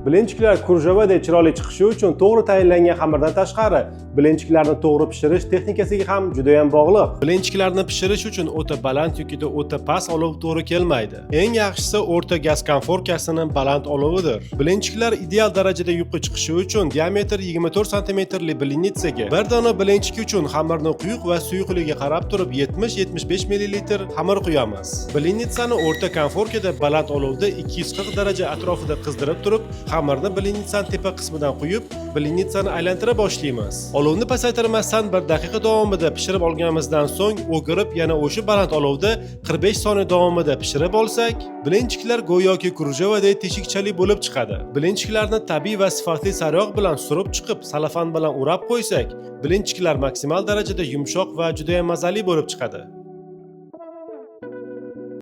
Блинчик lar кружева dek chiroyli chiqishi uchun to'g'ri tayinlangan xamirdan tashqari, блинчик larni to'g'ri pishirish texnikasiga ham juda ham bog'liq. Блинчик larni pishirish uchun o'ta baland yoki o'ta past olov to'g'ri kelmaydi. Eng yaxshisi o'rta gaz konforkasini baland olovidir. Блинчик lar ideal darajada yupqa chiqishi uchun diametr 24 santimetrli блинница ga bir dona блинчик uchun xamirni quyuq va suyuqligiga qarab turib 70-75 ml xamir quyamiz. Блинница ni o'rta konforkada baland olovda 240 daraja atrofida qizdirib turib, xamirni блинница ni tepa qismidan quyib, блинница ni aylantira boshlaymiz. Olovni pasaytirmasdan bir daqiqa davomida pishirib olganimizdan so'ng o'girib, yana o'sha baland olovda 45 soniya davomida pishirib olsak, блинчик lar go'yoki кружева dek teshikchali bo'lib chiqadi. Блинчик larni tabiiy va sifatli sariyog' bilan surib chiqib, salafan bilan o'rab qo'ysak, блинчик lar maksimal darajada yumshoq va juda ham mazali bo'lib chiqadi.